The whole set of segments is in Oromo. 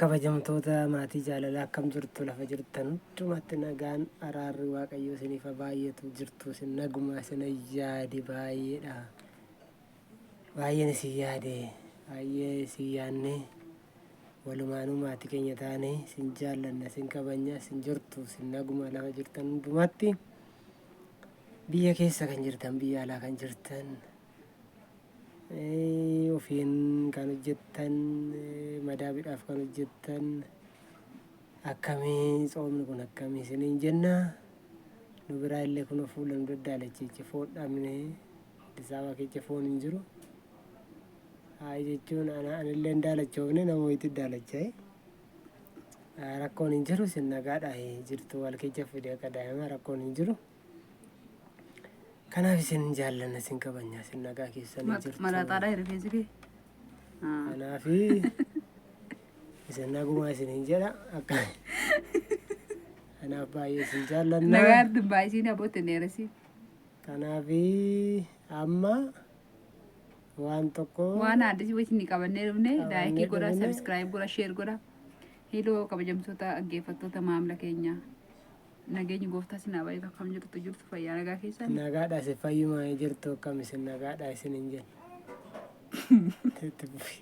Kabajamtoota maatii jaalalaa, akkam jirtu? Lafa jirtan hundumatti nagaan araarri Waaqayyoo isiniif haa baay'atu. Jirtu isin? Naguma isin yaade baay'eedha. Baay'een isin yaade, baay'ee isin yaanne. Walumaanuu maatii keenya taane isin jaallanna, isin kabajna. Isin jirtu isin? Naguma lafa jirtan hundumatti, biyya keessa kan jirtan, biyya alaa kan jirtan, ofiin kan hojjettan, madaabiidhaaf kan hojjettan, akkamii tsoomni kun, akkamii isiniin jenna. Nu biraa illee kun fuula nu daddaalachiichi, foon dhabne. Addis Ababa keessa foon hin jiru. Haa jechuun anillee hin daalachoofne, nama wayiitu daalacha'e. Rakkoon hin jiru, isin nagaadha jirtu? Wal keessa fide akka daa'ima, rakkoon hin jiru. Kanaaf isin jaallanna, isin kabajna. Isin nagaa keessanii jirtu? Malaaxaadha rifeensi kee. Kanaaf isin nagumaa isiniin jedha akka. Kanaaf baay'ee isin jaallanna. Nagaa baay'isiin abootte neeresi. Kanaaf amma waan tokko waan addisii wajjin qabannee dhufne qabannee like godha, dhufne. Subscribe godha, share godha. Hello, kabajamtoota dhaggeeffattoota maamila keenya. Nageenyi gooftaa sinaa baay'atu. Akkam jirtu? Jirtu fayyaa nagaa keessan? Nagaadha, isin fayyumaa jirtu? Akkam isin, nagaadha isin hin jenna. Itti fufi.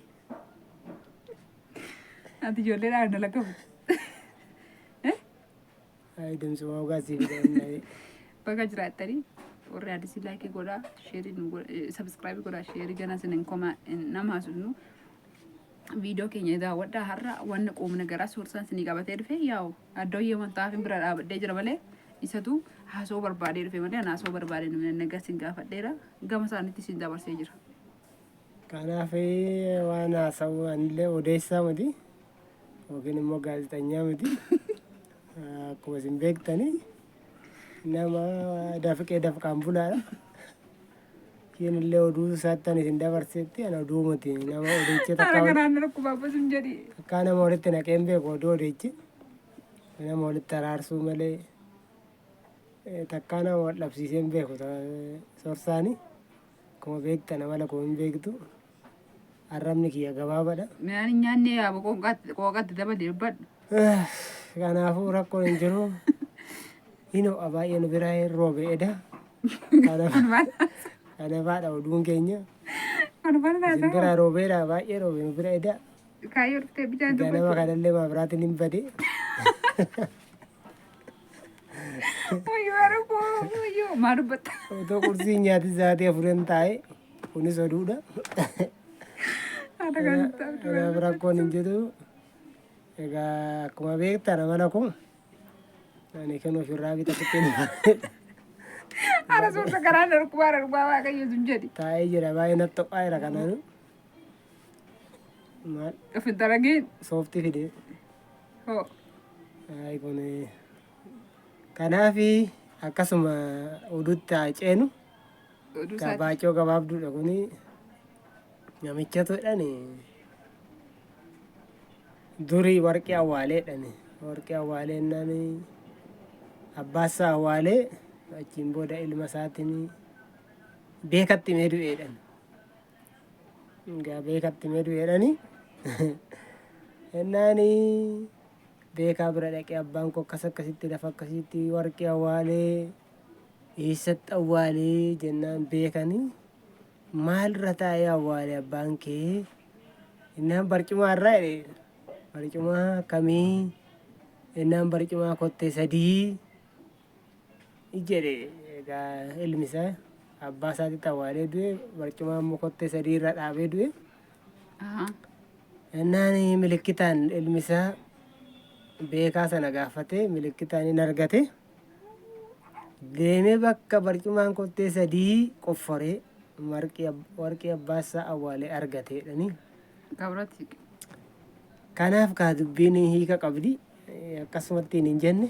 Ati ijoolleedhaan dalagamu. Ay, dimsuma ugaasii fidannaa. Bakka jiraattanii warri addisii like godha, share nu godha, subscribe godha, share gana isin hin koma nama haasofnu. Viidiyoo keenya daawwadhaa. Har'a wanna qoomna garaa soorsaan isinii qabatee dhufe, yaa'u addooyyee wantaaf hin bira dhaabadhee jira malee, isatu haasoo barbaadee dhufe malee, ana haasoo barbaadee namni nagaa isin gaafadheera, gama isaaniitti isin dabarsee jira. Kanaaf waan haasa'u anillee odeessaa miti yookiin immoo gaazexanyaa miti. Akkuma isin beektanii nama dafqee dafqaan bulaadha. Isheen illee oduu isaatti ani isin dabarsetti, ana oduu miti, nama odeechee Haala takkaa kanaan dhukkuba abbasum jedhi. Takkaa nama walitti naqee hin beeku. Oduu odeechi nama walitti araarsuu malee takkaa nama wal dhabsiisee hin beeku. Sorsaani akkuma beektan amala koo hin beektu, arrabni kiyya gabaabaadha. Midhaan hin nyaanne yaaba qooqatti dabalee dubbadhu. Kanaafuu rakkoon hin jiru. Hin ho'a baay'ee, nu bira hin roobe eda. Kanafaadha oduun keenya. Kanumaan Isin bira roobeera, baay'ee roobe nu bira eda. Kaayyoo dhuftee bishaan Ganama dubbachuu. kanallee maabiraatiin hin bade. Wayyoo harkoo, wayyoo, maa dubbatta? Otoo qursii nyaati sa'aatii afuran taa'e, kunis oduudha. Haala kan Kanaaf rakkoon hin jiru. Egaa akkuma beektan amala kun ani kan ofirraa bitatteen Haala suurta garaan dhukkubaa dhukkubaa waaqayyo sun jedhi. Taa'ee jira, baay'ee natti ho'aa jira kanaanu. Maal? Of hin dalagiin. Sooftii fide. Hoo. Ay, kun kanaaf akkasuma oduutti haa ceenu. Oduu isaati. Gabaacoo gabaabduudha kuni. Namichatu jedhani durii warqii awwaalee jedhani. Warqii awwaalee jennaan abbaasaa awwaalee, achiin booda ilma isaatiin beekatti himee du'e jedhani. Egaa beekatti himee du'e jedhani. Jennaan beekaa bira dhaqee, abbaan koo akkas akkasitti lafa akkasitti warqii awwaalee, eessatti awwaalee jennaan, beekanii maalirra taa'ee awwaale abbaan kee jennaan, barcumaa irraa jedhe. Barcumaa akkamii jennaan, barcumaa kottee sadii jedhe. Egaa ilmi isaa abbaa isaatitti awwaalee du'e, barcumaa immoo kottee sadii irra dhaabee du'e. Jennaan milikkitaan ilmi isaa beekaa sana gaafatee, milikkitaan hin argate. Deemee bakka barcumaan kottee sadii qofforee warqii abbaasaa awwaalee argate jedhanii. Gabratti siqe. Kanaaf kaa dubbiin hiika qabdi. Akkasumatti hin jenne.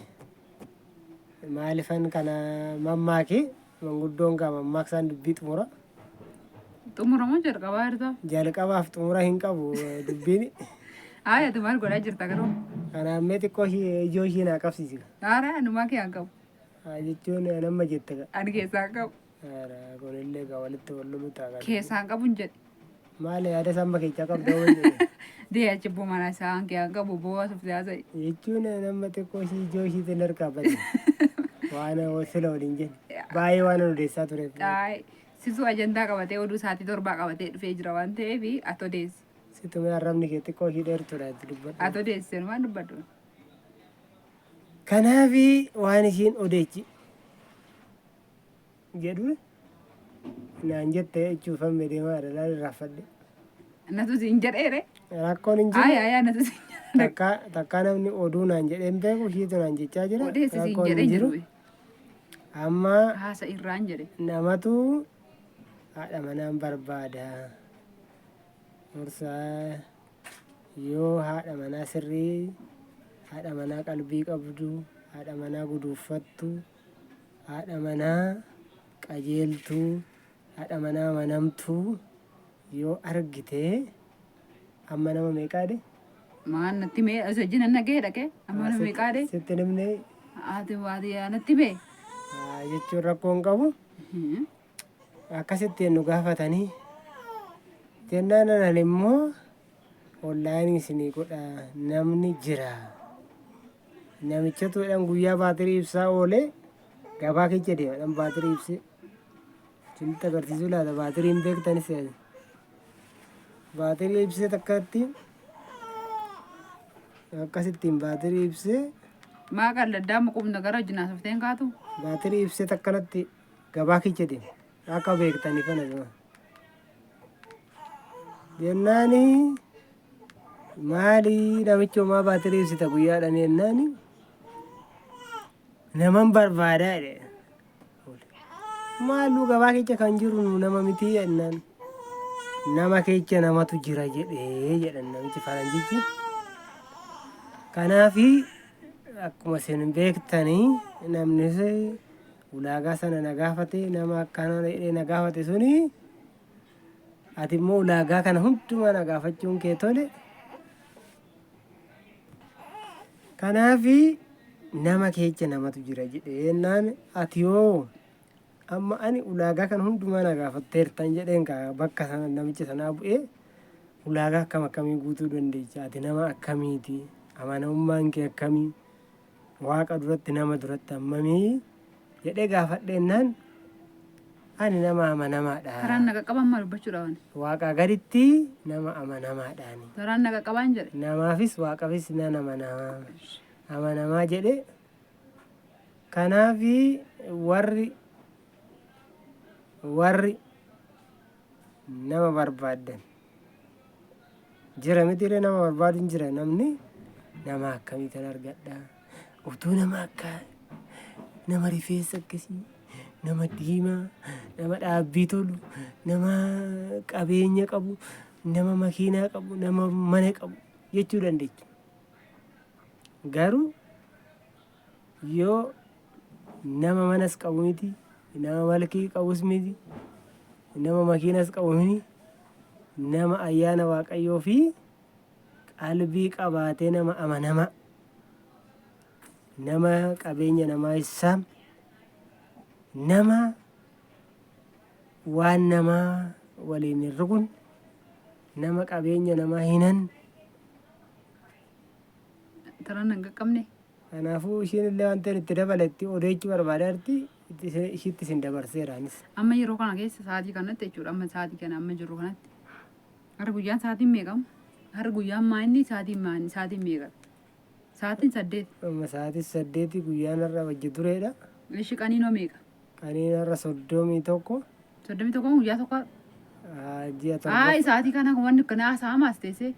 Maalifan kana mammaake? Manguddoon kaa mammaaksaan dubbii xumura. Xumura moo jalqabaa jirta? Jalqabaaf xumura hin qabu dubbiin. Haa, ati maal godhaa jirta garuu? Kanaaf mee xiqqoo ijoo ishii naa qabsiisi. Haara anumaa kee hin qabu. Haa jechuun nama jette ka. Ani keessaa hin qabu. Haara kunillee kaa walitti wal lolu ta'a. Keessaa hin qabu hin jedhe. Maali, yaada samba keessaa qabda waan jedhe. Dee achi boo mana isaa hanqee hanga bobboo suftee haasa'e. Jechuun nama xiqqoo ishii ijoo ishiitiin harkaa bade. Waan sila waliin jenne. Baay'ee waan odeessaa tureef. Ay, situ ajandaa qabatee oduu sa'aatii 7 qabatee dhufee jira waan ta'eef ati odeessi. Situmee arrabni kee xiqqoo ishii dheertuudha itti dubbadhu. Ati odeessi waan dubbadhu. Kanaafi waan ishiin odeechi jedhu naan jette jechuufan deemaadha laal irraanfadhe. Natu siin jedheere. Rakkoon hin jiru. Ay ay natu siin jedhe. Takkaa takkaa namni oduu naan jedhee hin beeku ishiitu naan jechaa jira. Odeessi siin Rakkoon jedhee hin jiru. jiru. Amma Haasa irraan jedhe. namatu haadha manaan barbaada. Mursaa yoo haadha manaa sirrii, haadha manaa qalbii qabdu, haadha manaa guduuffattu, haadha manaa qajeeltuu, haadha manaa amanamtuu yoo argite amma nama meeqaa de? Maan natti mee osoo wajjin anna gahee dhaqee amma nama meeqaa de? Sitti himne. Ati waati natti mee? Jechuun rakkoo hin qabu. Akkasitti nu gaafatanii jennaan anan immoo onlaayinii isinii godha namni jira. Namichatu jedhan guyyaa baatirii ibsaa oolee gabaa keessa deema jedhan baatirii ibsee. Isinitti agarsiisuu laata baatirii hin beektanis. Baatirii ibsee takkatti akkasittiin baatirii ibsee. Maa qalladdaa muqumna gara wajjin haasofteen kaatu? Baatirii ibsee takkanatti gabaa keessa deema. Akka beektanii kana jama. Jennaani maali namichi homaa baatirii ibsita guyyaadhaan jennaani naman barbaadaa jedhe. Maaluu gabaa keessa kan jiru nu nama mitii jennaan. Nama keessa namatu jira jedhee jedhan namichi faranjichi. Kanaafi akkuma isin beektanii namni ulaagaa sana na gaafate nama akkana jedhee na gaafate suni ati immoo ulaagaa kana hundumaa na gaafachuun kee tole. Kanaafi nama keessa namatu jira jedhee jennaan ati yoo amma ani ulaagaa kana hundumaa na gaafatteertan jedheen kaa bakka sana namicha sanaa bu'ee ulaagaa akkam akkamii guutuu dandeecha ati nama akkamiiti amanamummaan kee akkamii waaqa duratti nama duratti hammamii jedhee gaafadheennaan ani nama amanamaadha. Karaan naqa qaban maal dubbachuudha waan? Waaqaa gaditti nama amanamaadhaani. Karaan naqa qabaan jedhe. Namaafis waaqafis nan amanama. Amanamaa jedhe. Kanaafi warri warri nama barbaaddan jira mitiiree nama barbaadu hin jira namni nama akkamii kan argadha utuu nama akka nama rifeensa akkasii nama diimaa nama dhaabbii tolu nama qabeenya qabu nama makiinaa qabu nama mana qabu jechuu dandeechu garuu yoo nama manas qabu miti nama malkii qabus miti nama makiinas qabu miti nama ayyaana waaqayyoo fi qalbii qabaatee nama amanamaa nama qabeenya namaa hin saamne nama waan namaa waliin hin rukunne nama qabeenya namaa hin hanne. Taraan hin qaqqabne. Kanaafuu ishiin illee waan ta'een itti dabaletti odeechuu barbaadaa jirti ishiitti isin dabarseera anis. Amma yeroo kana keessa sa'aatii kanatti jechuudha. Amma sa'aatii kana amma jirru kanatti. Har'a guyyaan sa'aatiin meeqam? Har'a guyyaan maa inni sa'aatiin maa inni sa'aatiin meeqa? Sa'aatiin 8. Amma sa'aatii 8 guyyaan har'a wajji tureedha. Ishi qaniinoo meeqa? Qaniin har'a 31. 31 guyyaa tokko. Ji'a 7. Ayi sa'aatii kana wanni akkana haasa'amaas teessee.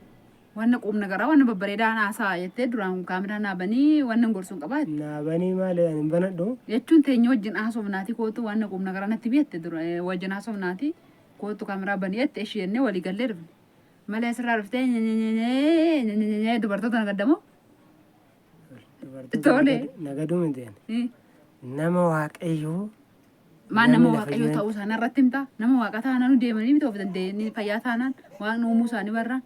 Wanna qubna garaa wanna babbareedaa haasa'a jettee duraan kaameraa naa banii wanna gorsuun qabaa jette. Naa banii maali ani hin banadhu. Jechuun teenya wajjin haasofnaati kootu wanna qubna garaa natti biyyatte dura wajjin haasofnaati kootu kaameraa banii jette ishii jennee walii gallee dhufne. Malee asirraa dhuftee nyenyenyenye dubartoota nagaddamoo. Dubartoota Tole. nagaduu miti ani. Nama waaqayyoo Maan nama namni lafa waaqayyoo jiran ta'uu isaanii irratti himtaa? Nama waaqa taanaan deemanii miti of danda'anii fayyaa taanaan waaqni uumuu isaanii barraan.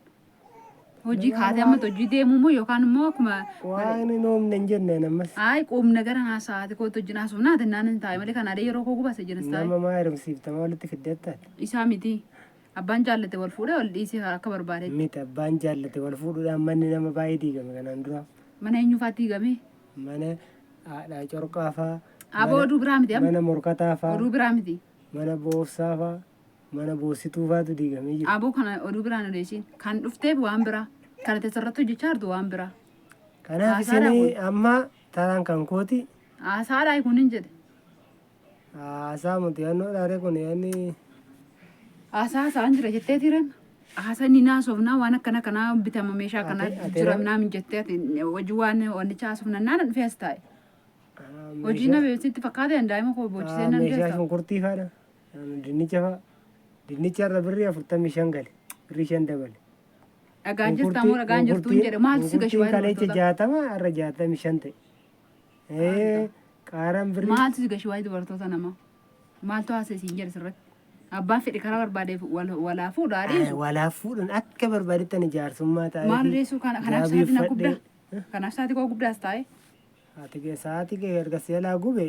Hojii kaatee amma hojii deemuu moo yookaan immoo akkuma Waaqni hin uumne hin jenneen ammas. Ayi quubna gara haasa'aati kootu wajjin haasofnaa ati naan hin taa'e malee kan adee yeroo koo gubase jiras taa'e. Nama maa heerumsiifta maa walitti fiddeettaati. Isaa miti. Abbaan jaallate wal fuudhee wal dhiisee akka barbaadetti. Miti, abbaan jaallate wal fuudhuudhaan manni nama baay'ee diigame kanaan dura. Mana eenyufaatti diigame? Mana haadhaa corqaa faa. Aboo, oduu biraa miti amma. Mana morkataa faa. Oduu biraa miti. Mana boofsaa faa. Mana boossituu faatu diigamee jira. Aboo, kana oduu biraan odeessin. Kan dhufteef waan biraa. Kan ati asirratti hojjechaa jirtu waan biraa. Kanaaf Haasaadhaa isin kun. amma taraan kan kooti. Haasaadhaa kun hin jedhe. Haasaa miti, yannoo dhaaree kun yanni. Haasaa haasaan jira jettee tiran. Haasaa inni naasofnaa waan akkana kanaa bitama meeshaa kana jira naamin jettee ati hojii waan wannicha haasofna naan dhufee as taa'e. Hojii na beeksitti fakkaate daa'ima koo boochisee nan dhufee Meeshaa as taa'e. shunkurtii faadha. Dinnicha fa'a. Dinnicha irra birrii 45 gale. Birrii 5 dabale. Dhagaan jirtaa moo dhagaan jirtuu hin jedhe, maaltu si gashi Shunkurtiin waa'ee kaleecha dubartoota? 60, har'a 65 ta'e. Qaaraan birrii. Maaltu si gashi waa'ee dubartoota namaa? Maaltu haasa'e siin jedhe sirratti? Abbaan fedhe karaa barbaadeef walaa fuudha adeemsu. Walaaf fuudhan akka barbaadetti ani jaarsummaa taa'ee. Maal odeessuu kana kanaaf sa'aatii na gubdaa? Kanaaf sa'aatii koo gubdaas taa'e. Ati kee sa'aatii kee erga si jalaa gube,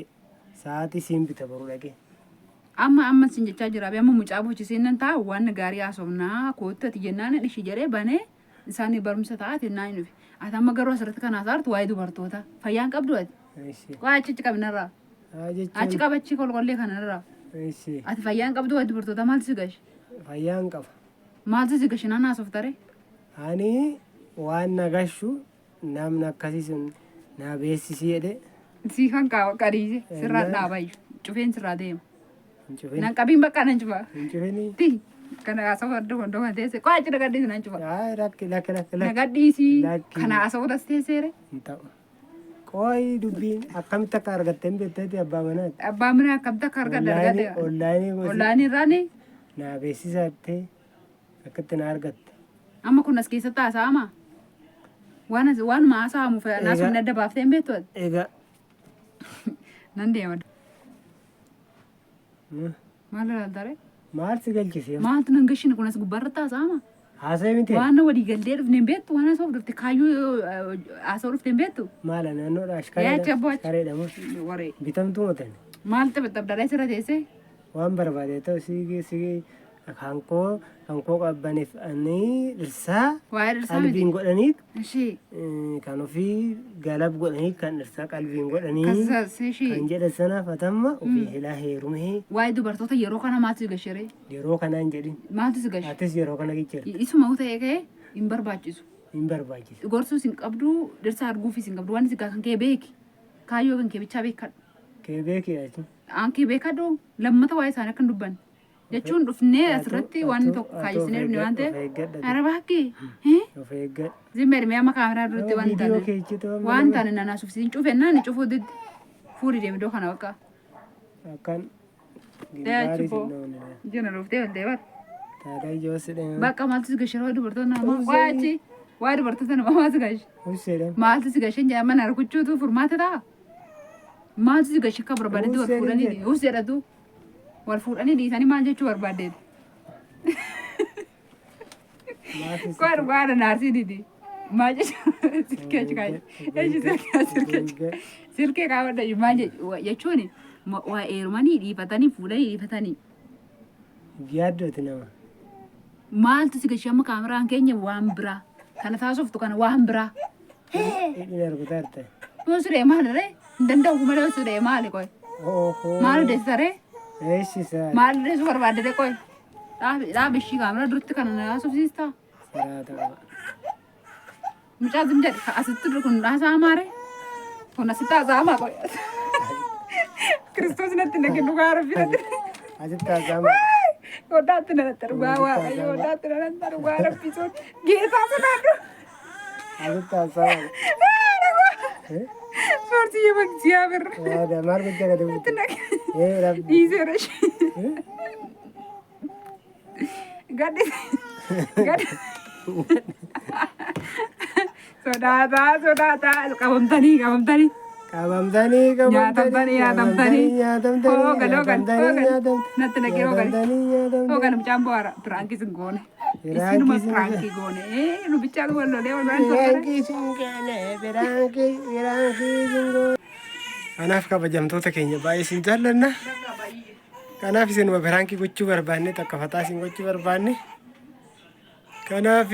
sa'aatii siin bita boru dhaqee. Amma amma sin jechaa jira, amma mucaa boochiseen nan ta'a, waan gaarii haasofnaa kootti ati jennaan ishii jedhee banee isaan barumsa ta'a jennaan hin dhufe. Ati amma garuu asirratti kan haasa'artu waa'ee dubartoota. Fayyaan qabdu ati. Ishi. Waa achi achi qabnarraa. Haa Achi jechuun. qabachi kolkollee kanarraa. Ishi. Ati fayyaan qabdu, waa'ee dubartoota maaltu si gashi? Fayyaan qaba. Maaltu si gashi naan haasoftare? Ani waan na gashu namni akkasii sun na beeksisi jedhe. Sii kan qariise sirraa dhaabayyu. Cufeen sirraa deema. Hin cufin. Nan qabiin bakka nan cufa. Hin cufini. Ti kana haasawaa iddoo iddoo kana teesse qaa achi nagadhiisi nan cufa. Haa, lakki lakki lakki lakki. Nagadhiisi Lakki. kana haasawuu tas teesseere. Hin ta'u. Qooyi, dubbiin akkamitti akka argatte hin beekteeti abbaa manaati. Abbaa manaa akkamitti akka argadde argadde. Onlaayinii gosi. Onlaayinii irraani. Na beeksisattee akkatti na argatte. Amma kun as keessatti haasa'ama. Waan as waanuma haasa'amu naa sun adda baaftee hin beektu ati. Egaa. Nan deema. Maal ilaaltaree? Maal si galchise? Maaltu nan gashine, kun as gubbaarratti haasa'ama. Haasa'e miti. Waan walii galtee dhufne hin beektu, waan haasa'uuf dhufte, kaayyoo haasa'uu dhufte hin beektu. Maala naannoodha? Yaa achi abboo achi. Ashkareedha moo? Waree. Bitamtuu matan. Maal taphattabdaadhaa sirra teessee? Waan barbaade ta'u si si kan koo qabbaneef ani dhirsaa Waa'ee dhirsaa miti. qalbiin godhanii Ishee. kan ofii galab godhanii, kan dhirsaa qalbiin godhanii Kasas ishee. kan jedhan sanaaf atamma ofii hilaa heerumee. Waa'ee dubartoota yeroo kana maaltu si gasheree? Yeroo kanaan jedhin. Maaltu si gashe? Atis yeroo kana jechuudha. Isuma ta'ee ka'ee hin barbaachisu. Hin barbaachisu. Gorsuus hin qabdu, dhirsa arguufis hin qabdu, waan si kan kee beeki. Kaayyoo kan kee bichaa beekadhu. Kee beekee jechuun. Aan kee beekadhu, lammata waa'ee isaanii akka hin dubbanne. Jechuun dhufnee asirratti waan tokko kaayyisnee dhufne waan ta'eef. Of eeggadha. Ara baakki. Of eeggadha. Zimmeer amma kaameraa duratti waan Viidiyoo taane. keechitu amma Waan nama- taane nanaasuuf siin cufennaan cufuu diddi. Fuudhi deemi iddoo kana bakka. Akkan Dee achi gimbaarii boo. sin dhoofne. Jina dhuftee ol deebar. Taadaa ijoo sidhee. Bakka maaltu si gashe waa'ee dubartoota namaa? Waa achi waa'ee dubartoota namaa maaltu si gashe? Useedhaan. Maaltu si gashe jedhama, mana rukuchuutu furmaata ta'a. Maaltu si gashe akka barbaadetti wal Useedhaan fuudhanii jedhe. us jedhatu wal fuudhanii dhiisanii maal jechuu barbaaddeeti? Maaf Kwa dhugaadha naarsii didi. Maal jechuun silkee achi kaa'e. Eeshi silkee silkee silkee kaawwadha, maal jechuun waa heerumanii dhiifatanii fuudhanii dhiifatanii. Yaaddooti nama. Maaltu si gashee amma kaameraan keenya waan biraa. Kana taasiftu kana waan biraa. Hidhiin arguta jirta. Kun siree maal ree? Hin danda'u malee siree maali qoy? Ohoo. Maal odeessita ree? Eeshi saa. Maal odeessuu barbaadde ree qoy? Dhaabi dhaabi ishii kaameraa duratti kana na haasofsiista. Siraata qaba. Mucaa zim jedhe asitti dura kun haasa'amaa ree? Kun asitti haasa'amaa qoy? Kiristoos natti na kennu gaara rabbi natti. Asitti haasa'ama. Hodhaatti na natti dhugaa Waaqayyo, hodhaatti na natti dhugaa rabbi sun geessaa sodaadhu. Asitti haasa'ama. Soortii yeroo እግዚአብሔር Waada maal gocha gadi buute? Ee rabbi. Dhiiseera ishee. Gadhi gadhi. Sodaataa sodaataa, qabamtanii qabamtanii. Qabamtanii Nyaatamtanii nyaatamtanii. Nyaatamtanii Hoogal hoogal nyaatamtanii hoogal. nyaatamtanii Natti naqee hoogal. nyaatamtanii nyaatamtanii. Hoogal, mucaan bo'aara. Piraankii sin goone. Piraankii Isinuma sin piraankii goone. Ee, nu bichaatu wal lolee wal biraan tolfate. Piraankii sin goone, piraankii piraankii sin goone. Kanaaf kabajamtoota keenya, baay'ee sin jaallanna. Kanaaf isinuma pirankii gochuu barbaanne takka fataa isin gochuu barbaanne. Kanaaf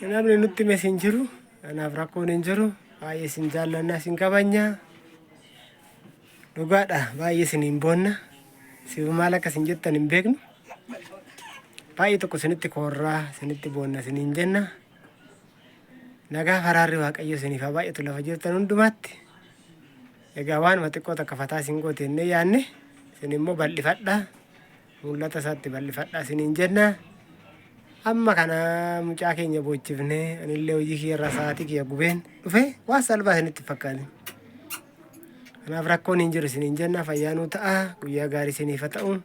namni nutti himes hin jiru. Kanaaf rakkoon hin jiru. Baay'ee isin jaallanna isin kabajna. Dhugaadha baay'ee isiniin boonna. Siif maal akka isin jettan hin beeknu. Baay'ee tokko isinitti koorraa isinitti boonna isiniin jenna. Nagaa faraarri Waaqayyo isiniif haa baay'atu lafa jirtan hundumaatti. Egaa waanuma xiqqoo takka fataa isin goote jennee yaanne isin immoo bal'ifadhaa. Mul'ata isaatti bal'ifadhaa isiniin jenna. Amma kana mucaa keenya boochifnee anillee hojii kiyya irraa sa'aatii kiyya gubeen dhufe waan salphaa isinitti hin fakkaatin. Kanaaf rakkoon hin jiru isiniin jenna fayyaa nuu ta'a guyyaa gaarii isiniif haa ta'u.